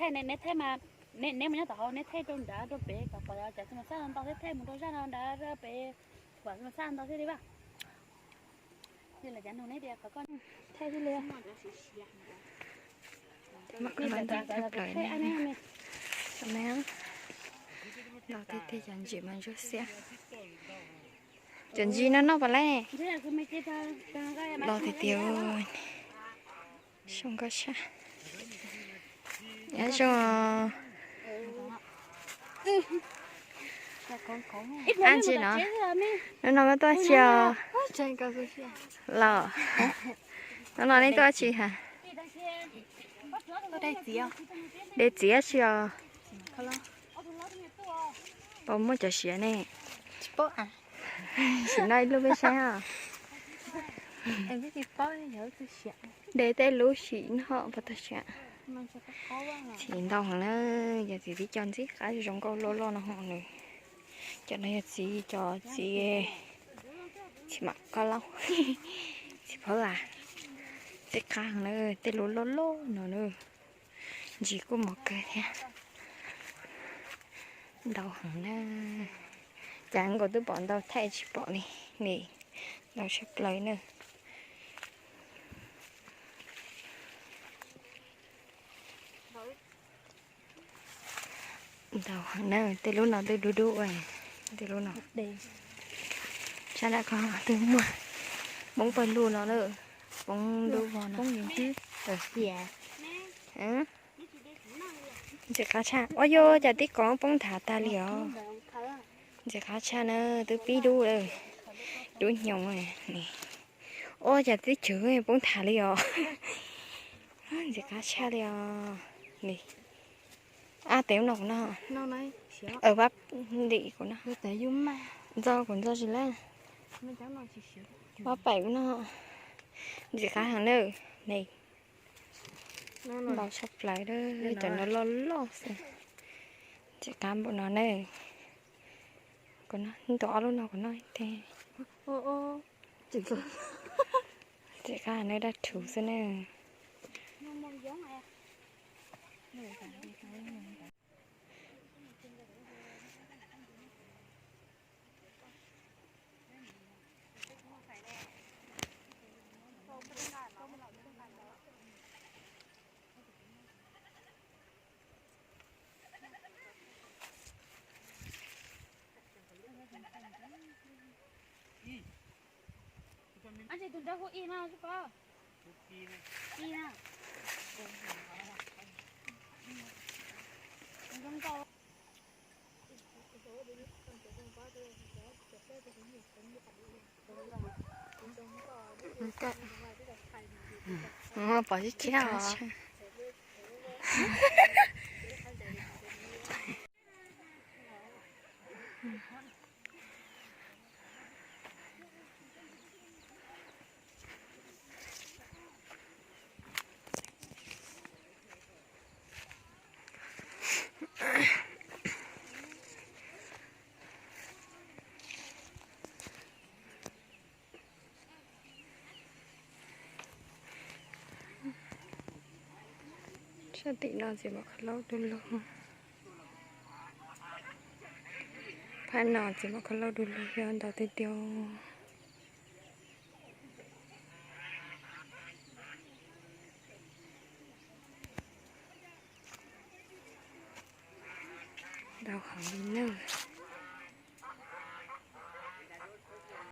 Neb thaij mas, neb mus nyob tom hauv, neb thaij rau nrad rau pem kom pom cov xis mas xaj ntau thiab, thaij mus rau zaj no nrad pem, pom xis mas xaj ntau thiab li vaj. Li lawv cav nug neb tias qhov koj thaij li. Los tiag tiag cov ntsim mas ntsuab xiab. Cov ntsis no noj puas laib? Los tiag tiag. Zoo nkauj tshaj. Nyob zoo. Ab ntsis no, hnub no koj tuaj tsis os? Los, hnub no nej tuaj tsis hais? De txiv tsis os? Puas muaj cov siav ne? Sim noj ib lub peb saib os. De tej lub sim noj puas tau siav. Txiv ntau heev na, yog txiv tib co ntxim qab zoo nkauj loj loj no ho nws. Cov no yog txiv, cov txiv, txiv mam koj lauj, txiv phawb as. Ntxim qab heev na, tej lub loj loj no na. Ntsis kuj mos kawg thiab. Ntau heev na. Cas nkaus twb pom ntau thaij tsis pom li ne. Ntau tshaj plaws na. Ntau heev na, tej lub no twb dub dub, tej lub no. Sab nrad ko twb muaj poob pawg lug no na, poob dub vog no. Ntxim qab tshaj. Ua yog cas tib kov poob nthav tag li os. Ntxim qab tshaj na, twb pib dub lawm. Dub hnyoo. Ua cas tib chwv poob nthav li os. Ntxim qab tshaj li os. Ab, tes no kuv noj. Vaj ntim kuv noj. Ntxo kuv ntxo tsis laj. Vaj paim kuv noj. Ntxim qab heev na. Ntau tshaj plaws, cov no loj loj xwb. Ntxim qab npaum no na. Kuv noj, ntuas ob lub no kuv noj ib teg. Ntxim qab na, daj rhuv xwb na. Pom sib khiab os. Sab tim no txiv mab khab laub du lug. Phab no txiv mab khab laub du lug yog ntau tiag tiag. Ntau heev li na.